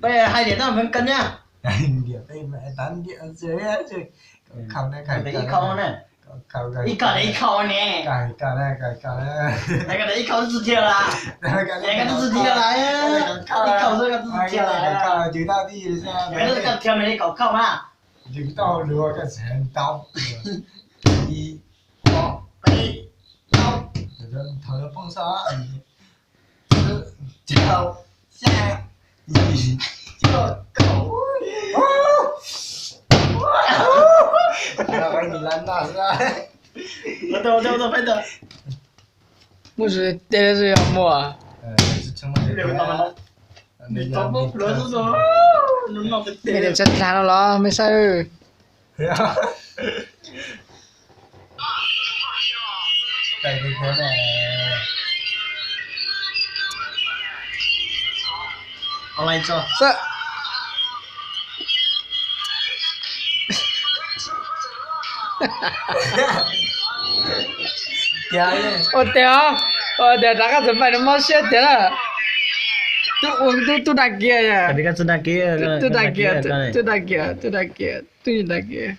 Peb hais tias tau mem kas nyab. Ib khau ne, ib khau ne. Ib khau tsis thiaj lawm. Ib khau tsis thiaj lawm. Ib khau tsis thiaj lawm. Ib khau tsis thiaj lawm. Ib khau tsis thiaj lawm. Ib khau tsis thiaj lawm. Ib, ob, peb, plaub, tsib, rau, xya, yim, cuaj, kaum. Muaj tej yog muaj. Mej niam tsa dlag no los mej saib. Ua tiag, ua tiag rov qab txawm pais nws mob siab tiag na. Tub ua tub, tub dag kiag, tub dag kiag, tub dag kiag, tub dag kiag, tub dag kiag.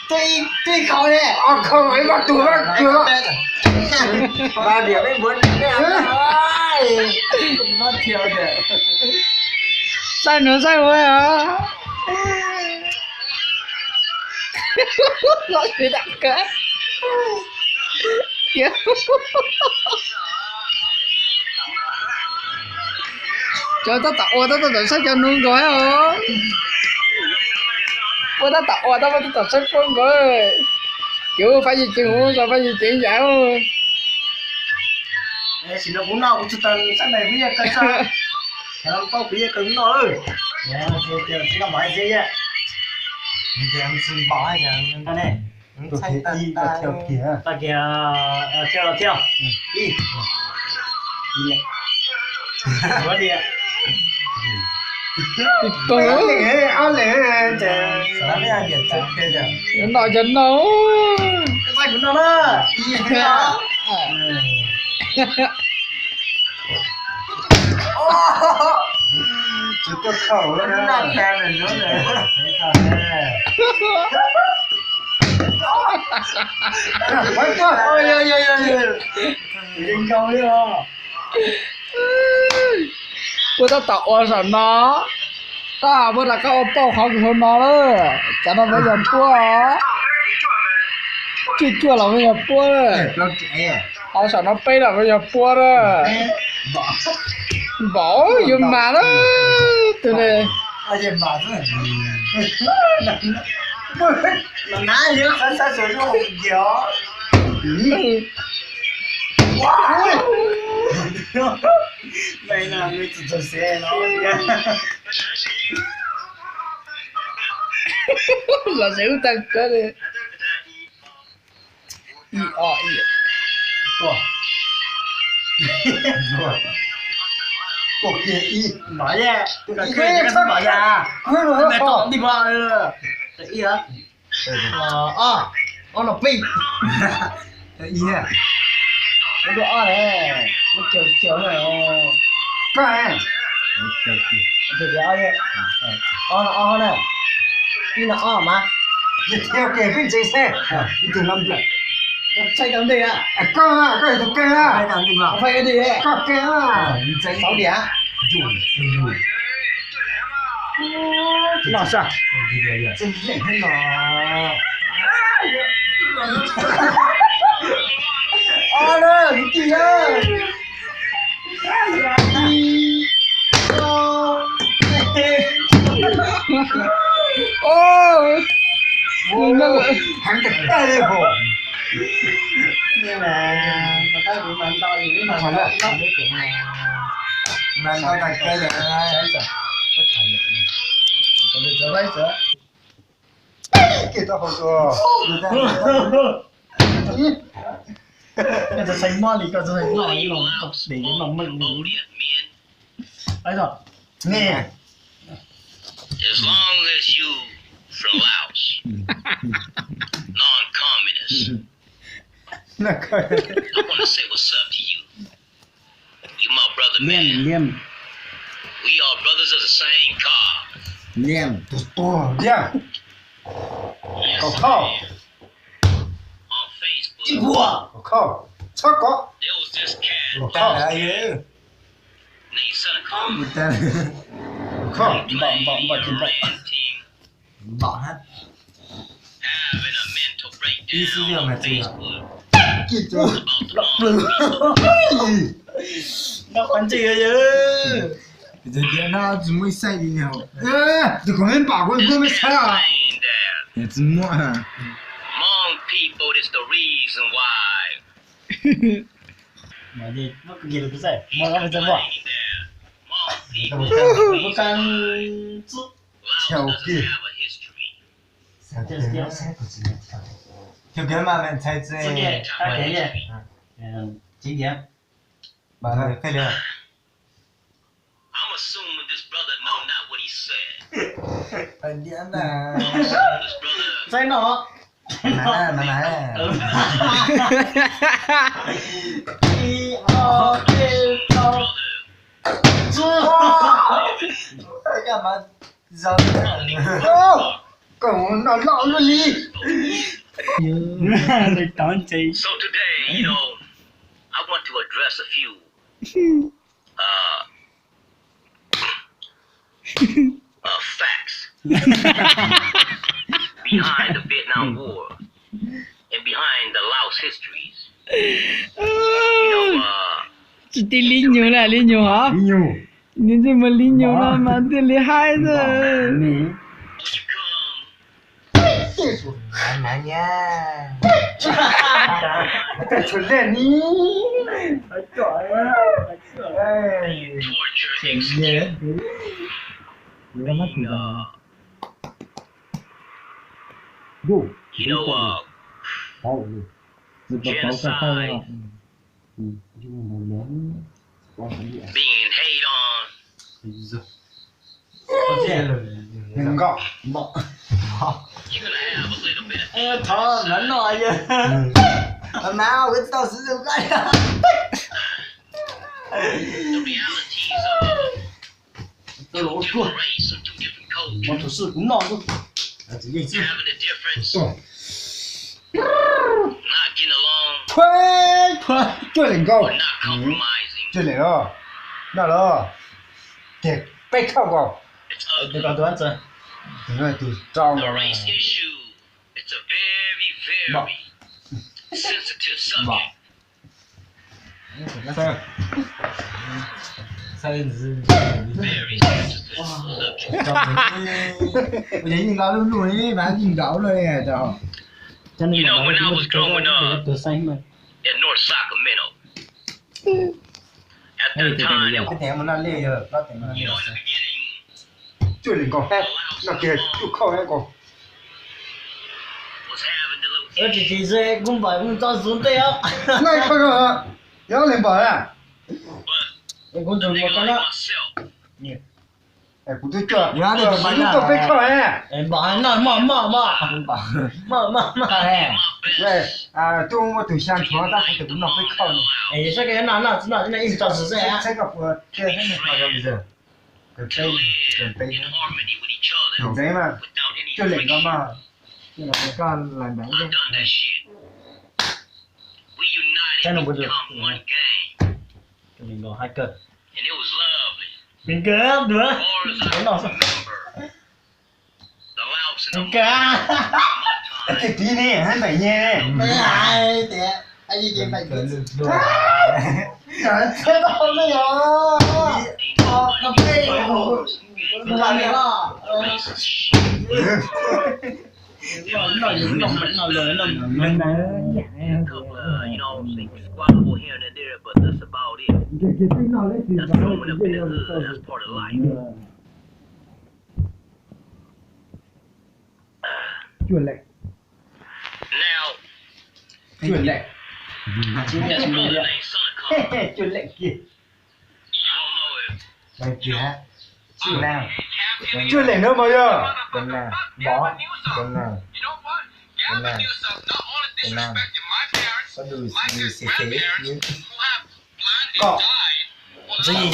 Twb khau ne. Ua khau ib pab tug pab kiag. Pab diam peb npuav ne. Pab thiav tias, saib nws saib ua os. Los sib dam kawg. Cov tab tom ua tab tom saib cov nus nkaus os. Ua tab tom ua tab tab tom saib puab nkaus. Cov fab yim ceev, ua fab yim ceev yam. Sim no kuv noj kuv tsis tau sab nais kuv yeej kawg sab. Tau kuv yeej kawg noj lawm. Tsis noj mov thiab. Tag kiag, thiaj los thiaj. Ib, ib, ua li. Tib tug. Noj cov noj. Kuv noj na. Ib, ib. Tsis tuaj khaum na. Puas tab tom ua saum no? Tab puas rov qab ua pauj qhov kws hauv no lawm. Cov no mas yog puab. Cuaj cuaj los mas yog puab. Hauv saum no peb los mas yog puab na. Npaum yuav mas na. Tus ne. Los sev ub tag kawg li. Ib ob ib. Ib no peb. Ib, ua dua ob ne, ua caum caum ne. Koj, ob no ob na, ib no ob mas. Thiab kev pheej ntseeg saib ib tug lab nplawm. Koj txhaij tau ntej a. Koj, koj yog tus kev a. Koj kev a. Ntxeev xauv diam. Noj saj. Txij leej no. Ob na, kwv tij na. Heev tag tag li hos. Mas no tag kawg li. Kiag tau hauv tus. Koj txhob xaiv mob li, koj txhob xaiv mob li, koj dev noj meej li. Ai txog, ne. As long as you from Laos, non-communist, I want to say what's up to you. You my brother, Liam, man. Liam. We are brothers of the same car. Liam, tus tuag, Liam. Yes, Kaum Khauj. Man. On Facebook, Ib puas. Kaum Khauj. Txhob kov. There was this cat Kaum Khauj. Named Santa Claus. Kaum Khauj. Npam, npam, npam, npam. Npam hab. Having a mental breakdown on Facebook about the wrong people. No qhov ntse yog. Tias no tsis muaj ib saib li no. Tus kom me npam kuv muaj me saib os. Tsis muaj. Hmong people is the reason why. Chaw kiag mas me ntxhais txiv. Tsis tias. I'm assuming this brother know not what he said. Ntxhais no. Ib, ob, peb, plaub. Koj mus noj loj luaj li. So today, you know, I want to address a few uh, uh, facts behind the Vietnam War and behind the Laos histories. You know, uh, Tsis tib Li Nyug na, Li Nyug hov. Li Nyug. Nws tsis mus Li Nyug no mas thiaj li haib xwb. When you come Koj tshuav liaj ni. Torture, execute, being, uh, you know, uh, genocide, being hate on. You're gonna have a little bit of Thov mlov no yog. Mas kuv tsis tau xwb tus koj. Tau los ua tuag. Mos tsham sis kuv noj xwb. Tus yeej xwb. Phuaj, phuaj, cuaj leem nkaus. Cuaj leem los. Noj los. Ces peb khauj nkaus. Tus rau tus rau nkaus. Yeej nkaus lub nug li mas yeej nkaus lawm. Tus xeeb mas. Mus noj li yog, cuaj leem nkaus, noj kiag cuaj khauj nkaus. Tsis tsis xwb kuv npam kuv tso xub ntej os. Noj ib khauj, yog leej npam na. Kuv tus mus tau na. Kuv twb cuaj, kuv twb cuaj peb khauj na. Npam noj maj maj maj. Maj maj maj. Twb muaj tus xya ntshuav tab kuv tias kuv noj peb khauj. Saib koj noj noj tsis noj ib tso xwb xwb. Saib koj puas thiaj noj. Peb, peb, ntxeev mas, cuaj leem nkaus mas, koj lais npam. Saib no puas, cuaj leem nkaus hais kawg. Hais kawg duav, noj xwb. Hais kawg. Ces tiv ne, hab npaim nyeg ne. Txheb tau ne yog. Cuaj leem. Cuaj leem. Cuaj leem kiag. Cuaj leem. Cuaj leem na mas yog. Koj, ntxwg